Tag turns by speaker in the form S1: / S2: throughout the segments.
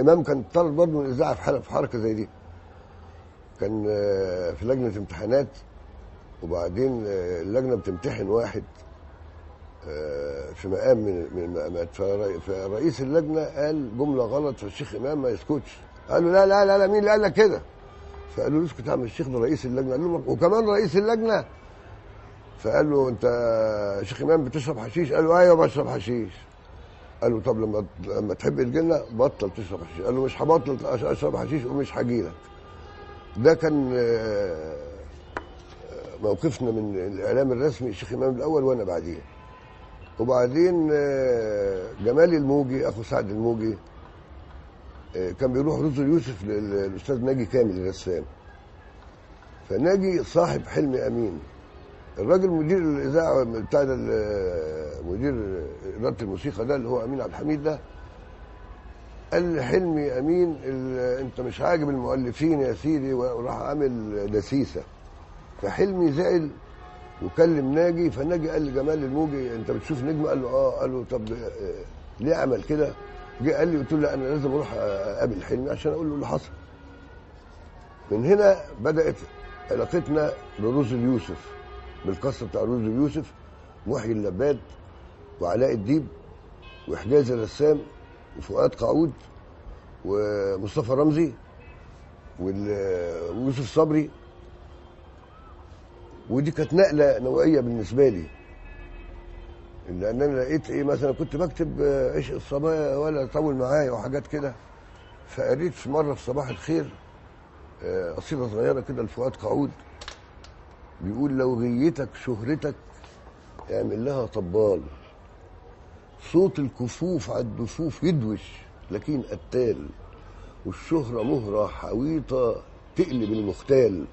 S1: امام كان طرد برضه من الاذاعة في حركة زي دي. كان في لجنة امتحانات، وبعدين اللجنة بتمتحن واحد في مقام من المقامات، فرئيس اللجنة قال جملة غلط، فالشيخ امام ما يسكتش، قال له لا لا لا لا، مين اللي قال لك كده؟ فقالوا له اسكت يا عم الشيخ، ده رئيس اللجنة. قال له وكمان رئيس اللجنة؟ فقال له انت يا شيخ امام بتشرب حشيش؟ قال له ايوه بشرب حشيش. قال له طب لما تحب تجيلنا بطل تشرب حشيش. قال له مش هبطل اشرب حشيش ومش هجيلك. ده كان موقفنا من الاعلام الرسمي، الشيخ امام الاول وانا بعديه. وبعدين جمال الموجي اخو سعد الموجي كان بيروح رز يوسف للاستاذ ناجي كامل الرسام. فناجي صاحب حلمي امين، الراجل مدير الاذاعة بتاع مدير ادارة الموسيقى ده اللي هو امين عبد الحميد ده، قال لحلمي امين انت مش عاجب المؤلفين يا سيدي، وراح عامل دسيسه. فحلمي زعل وكلم ناجي، فناجي قال لجمال الموجي انت بتشوف نجم؟ قال له اه. قال له طب ليه عمل كده؟ جه قال لي، قلت له لا انا لازم اروح اقابل حلمي عشان اقول له اللي حصل. من هنا بدات علاقتنا بروز اليوسف، بالقصة بتاع روز اليوسف، محيي اللباد وعلاء الديب وحجاز الرسام وفؤاد قعود ومصطفى رمزي ويوسف صبري. ودي كانت نقله نوعية بالنسبة لي، لان انا لقيت ايه مثلا، كنت بكتب عشق الصبايا ولا طول معايا وحاجات كده، فقريت في مرة في صباح الخير قصيدة صغيرة كده لفؤاد قعود بيقول لو غيتك شهرتك اعمل لها طبال، صوت الكفوف على الدفوف يدوش لكن قتال، والشهرة مهرة حويطة تقلب المختال،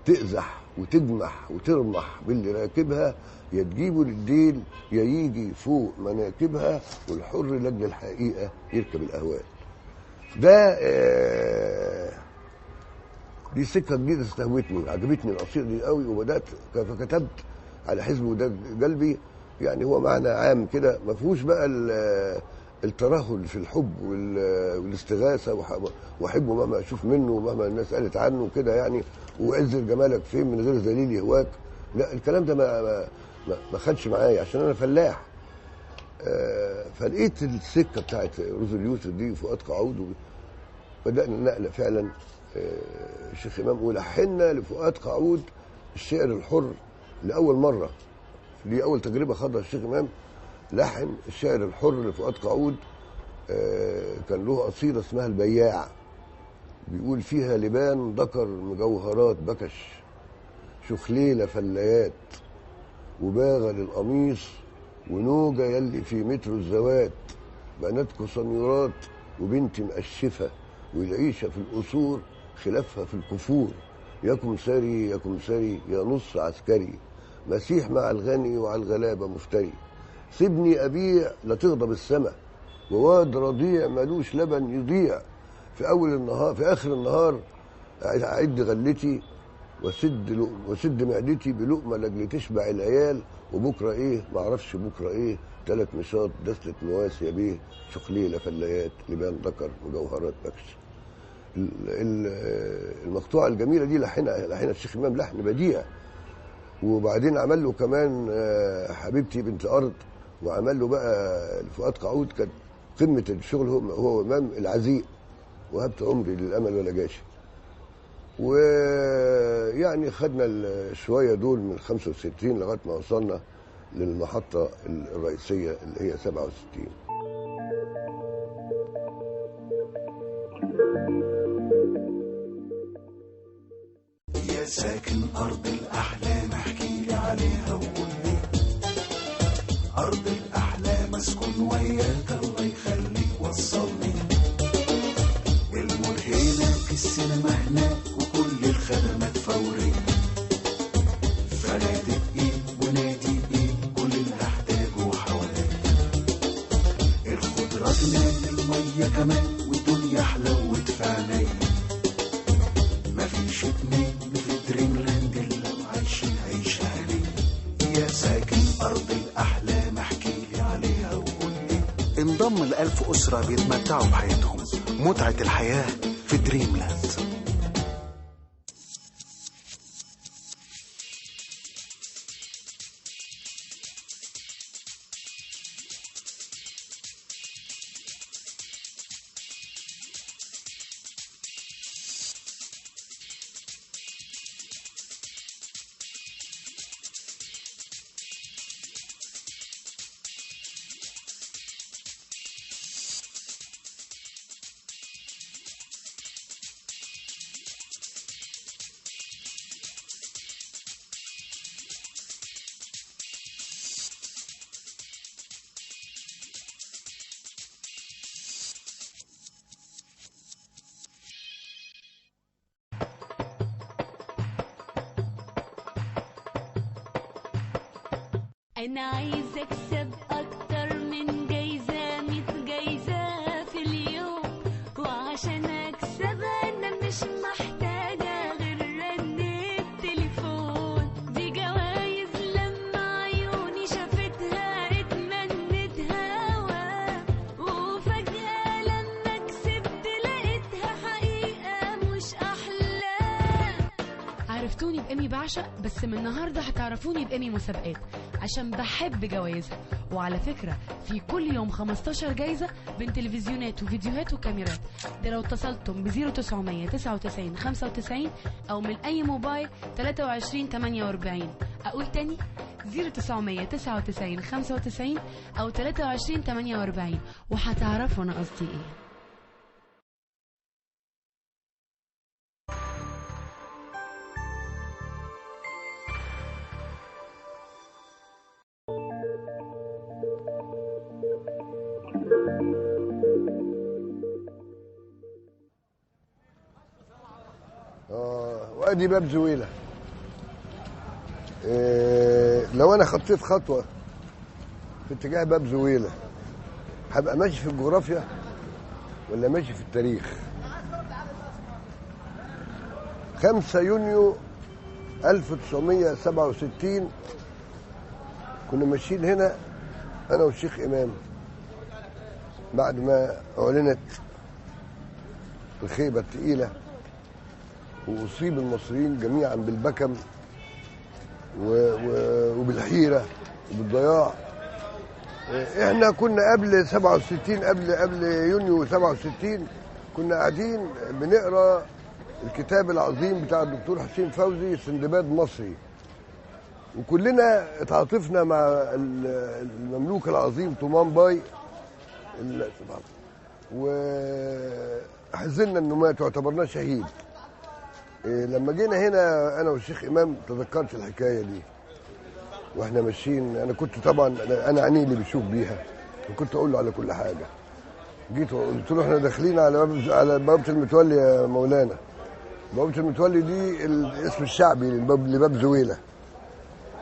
S1: تقزح وتجمح وترمح باللي راكبها، يا تجيبه للديل يا يجي فوق مناكبها، والحر لاجل الحقيقة يركب الأهوال. ده دي سكة جديدة استهوتني، عجبتني القصيدة دي قوي، وبدأت فكتبت على حزب وداد قلبي. يعني هو معنى عام كده ما فيهوش بقى الترهل في الحب والاستغاثة واحبه مهما اشوف منه ومهما الناس قالت عنه وكده يعني، وعزل جمالك فين من غير ذليل يهواك. لا الكلام ده ما خدش معايا عشان انا فلاح. فلقيت السكة بتاعت روز اليوسف دي وفؤاد قعود، بدأنا نقله فعلا. الشيخ امام ولحنا لفؤاد قعود الشعر الحر لاول مرة، دي اول تجربه خاضها الشيخ امام، لحن الشعر الحر لفؤاد قعود. كان له قصيدة اسمها البياع، بيقول فيها لبان ذكر مجوهرات بكش، شخليله فليات، وباغه للقميص، ونوجه يلي في مترو الزوات، بناتكو سنيورات وبنتي مقشفه، والعيشه في القصور خلافها في الكفور، يا كمساري يا كمساري يا نص عسكري، مسيح مع الغني وعلى الغلابة مفتري، سيبني ابيع لا تغضب السما، وواد رضيع ملوش لبن يضيع، في اول النهار في اخر النهار اعد غلتي واسد معدتي بلقمه لاجل تشبع العيال، وبكره ايه معرفش بكره ايه، 3 مشاط دسله مواس يا بيه، شخليله فليات، لبان ذكر مجوهرات بكش. المقطوعة الجميلة دي لحنها الشيخ امام لحن بديع، وبعدين عمل له كمان حبيبتي بنت الارض، وعمل له بقى فؤاد قعود كانت قمة الشغل هو امام العزيق، وهبت عمري للامل ولا جاشي. ويعني خدنا الشويه دول من 65 لغاية ما وصلنا للمحطه الرئيسية اللي هي 67.
S2: يا ساكن أرض الأحلام احكي لي عليها وقول لي، أرض الأحلام أسكن وياك الله يخليك وصلني، المول هناك السينما هناك وكل الخدمات فورية، فنادق إيه ونادي إيه كل اللي هحتاجه حواليا، الخضرة جنان المية كمان والدنيا حلوت في عينيا، مفيش اتنين في دريم لاند اللي عايشين عيشة هنية. يا ساكن أرض الأحلام احكي لي عليها وقول لي.
S3: انضم ل1000 أسرة بيتمتعوا بحياتهم.
S2: متعة الحياة في دريملاند.
S3: أنا عايز أكسب أكتر من جايزة 100 جايزة في اليوم، وعشان أكسب أنا مش محتاجة غير رنة تليفون. دي جوايز لما عيوني شافتها اتمنتها هوا، وفجأة لما كسبت لقيتها حقيقة مش أحلام.
S4: عرفتوني بإني بعشق، بس من النهاردة هتعرفوني بإني مسابقات عشان بحب جوائزها. وعلى فكرة في كل يوم 15 جايزة بين تلفزيونات وفيديوهات وكاميرات. ده لو اتصلتم ب 0999 95 أو من أي موبايل 23 48. أقول تاني 0999 95 أو 23 48، وهتعرفوا أنا قصدي إيه.
S1: وادي باب زويلة. لو انا خطيت خطوة في اتجاه باب زويلة هبقى ماشي في الجغرافيا ولا ماشي في التاريخ؟ 5 يونيو 1967 كنا ماشيين هنا انا والشيخ امام بعد ما اعلنت الخيبة الثقيلة وأصيب المصريين جميعا بالبكم وبالحيرة وبالضياع. احنا كنا قبل 67، قبل يونيو 67 كنا قاعدين بنقرا الكتاب العظيم بتاع الدكتور حسين فوزي سندباد مصري، وكلنا اتعاطفنا مع المملوك العظيم طومان باي، وحزننا انه مات واعتبرناه شهيد. لما جينا هنا انا والشيخ امام تذكرت الحكاية دي واحنا ماشيين. انا كنت طبعا انا عيني اللي بيشوف بيها، وكنت اقول له على كل حاجة. جيت وقلت له احنا داخلين على بوابه المتولي يا مولانا. بوابه المتولي دي الاسم الشعبي لباب زويله.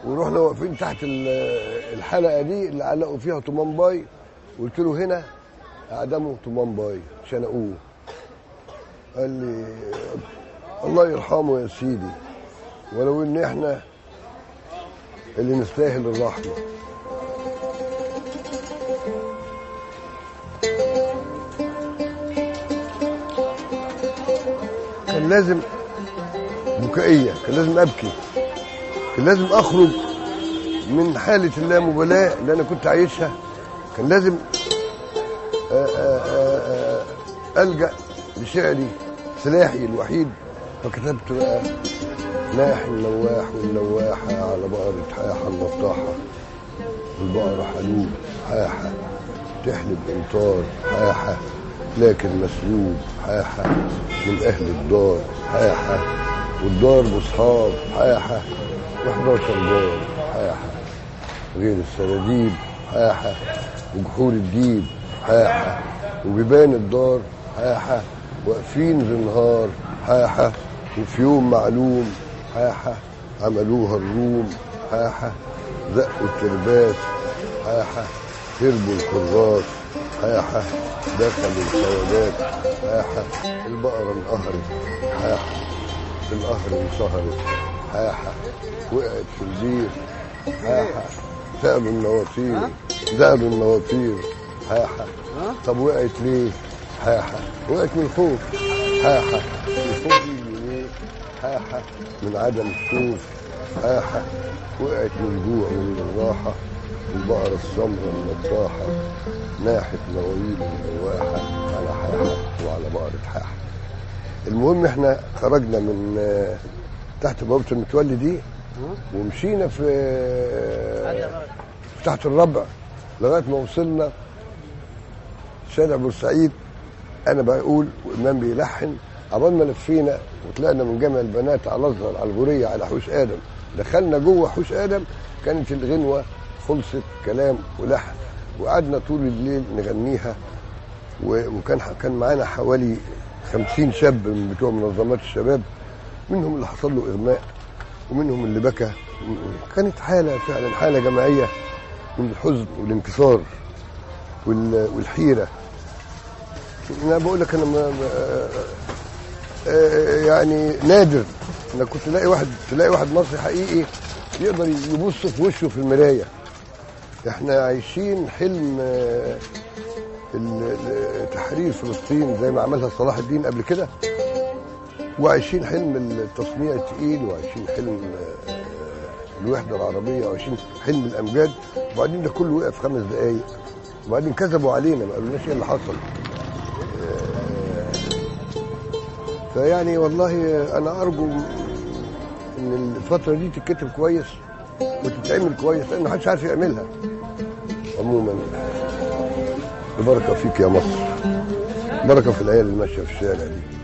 S1: ورحنا واقفين تحت الحلقة دي اللي علقوا فيها طومان باي، وقلت له هنا اعدموا طومان باي شنقوه. قال لي الله يرحمه يا سيدي، ولو ان احنا اللي نستاهل الرحمة. كان لازم بكائيه، كان لازم ابكي، كان لازم اخرج من حاله اللامبالاة اللي انا كنت عايشها. كان لازم الجا لشعري، سلاحي الوحيد. فكتبت بقى ناح النواح والنواحة على بقرة حاحة النطاحة، والبقرة حلوب حاحة تحلب إمطار حاحة، لكن مسلوب حاحة من أهل الدار حاحة، والدار بصحاب حاحة، و11 دار حاحة، غير السراديب حاحة، وجحور الديب حاحة، وبيبان الدار حاحة، واقفين زنهار حاحة، وفي يوم معلوم حاحة عملوها الروم حاحة، زقوا الترباس حاحة، هربوا الحراس حاحة، دخلوا الخواجات حاحة، البقرة انقهرت حاحة، في القهر انصهرت حاحة، وقعت في البير حاحة، سألوا النواطير، زعلوا النواطير حاحة، طب وقعت ليه؟ حاحة وقعت من الخوف، حاحة الخوف يجي، حاحة من عدم الشوف، حاحة وقعت من الجوع ومن الراحة، البقرة السمراء النطاحة ناحت مواويل النواحة على حاحة وعلى بقرة حاحة. المهم احنا خرجنا من تحت بوابة المتولي دي ومشينا في تحت الربع لغاية ما وصلنا شارع بورسعيد. أنا بقول وإمام بيلحن، عبال ما لفينا وطلعنا من جامع البنات على الأزهر على الغورية على حوش آدم، دخلنا جوه حوش آدم كانت الغنوة خلصت كلام ولحن، وقعدنا طول الليل نغنيها. وكان معانا حوالي 50 شاب من بتوع منظمات الشباب، منهم اللي حصل له إغماء ومنهم اللي بكى. كانت حالة فعلا، حالة جماعية من الحزن والانكسار والحيرة. أنا بقول لك أنا يعني نادر أنا كنت تلاقي واحد مصري حقيقي يقدر يبص في وشه في المراية. احنا عايشين حلم تحرير فلسطين زي ما عملها صلاح الدين قبل كده، وعايشين حلم التصنيع التقيل، وعايشين حلم الوحدة العربية، وعايشين حلم الأمجاد. وبعدين ده كله وقف 5 دقايق، وبعدين كذبوا علينا ما قالولناش ايه اللي حصل. فيعني والله أنا أرجو إن الفترة دي تتكتب كويس وتتعمل كويس، لأن محدش عارف يعملها. عموما البركة فيك يا مصر، بركة في العيال اللي ماشية في الشارع دي.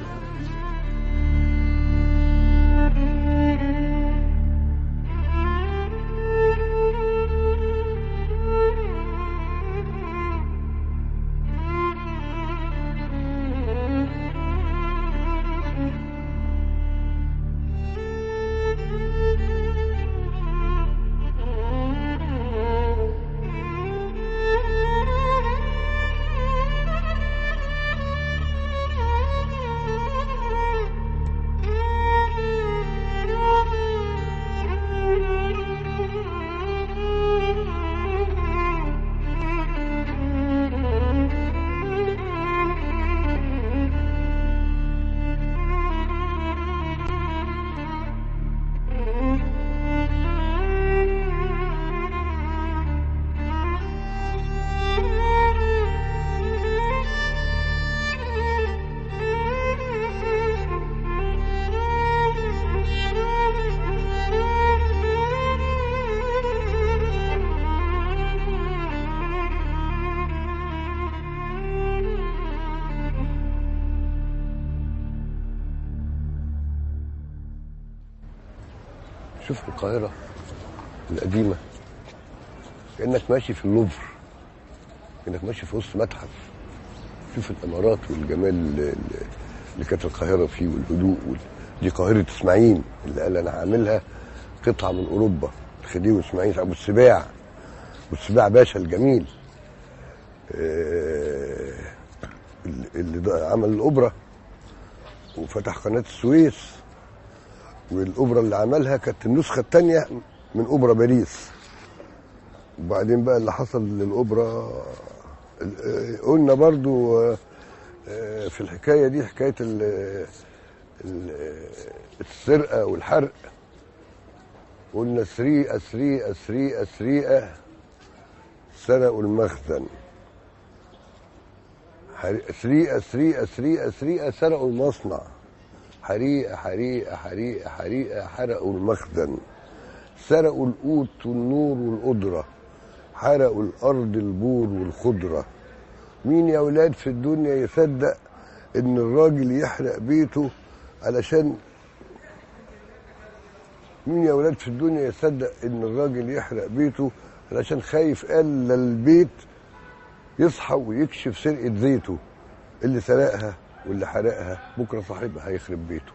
S1: شوف القاهرة القديمة كأنك ماشي في اللوفر، كأنك ماشي في وسط متحف. شوف الإمارات والجمال اللي كانت القاهرة فيه والهدوء دي قاهرة إسماعيل اللي قال أنا هعملها قطعة من أوروبا، الخديوي إسماعيل أبو السباع، أبو السباع باشا الجميل اللي عمل الأوبرا وفتح قناة السويس. والأوبرا اللي عملها كانت النسخة الثانية من أوبرا باريس. وبعدين بقى اللي حصل للأوبرا قلنا برضو في الحكاية دي، حكاية السرقة والحرق، قلنا سريقة سريقة سريقة سريقة سرقوا المخزن، سريقة سريقة سريقة سريقة سرقوا المصنع، حريقة حريقة حريقة حريقة حرقوا المخزن، سرقوا القوت والنور والقدرة، حرقوا الأرض البور والخضرة. مين يا ولاد في الدنيا يصدق إن الراجل يحرق بيته علشان، مين يا ولاد في الدنيا يصدق إن الراجل يحرق بيته علشان خايف قال للبيت يصحى ويكشف سرقة زيته اللي سرقها واللي حرقها، بكره صاحبها هيخرب بيته.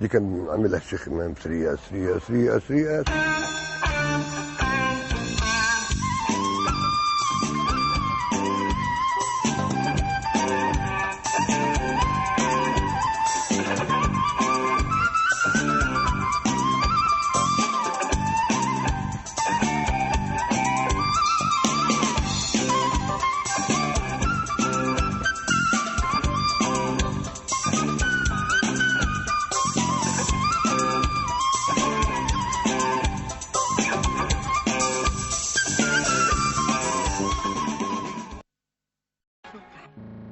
S1: دي كان عاملها الشيخ امام. سريقه سريقه سريقه سريقه.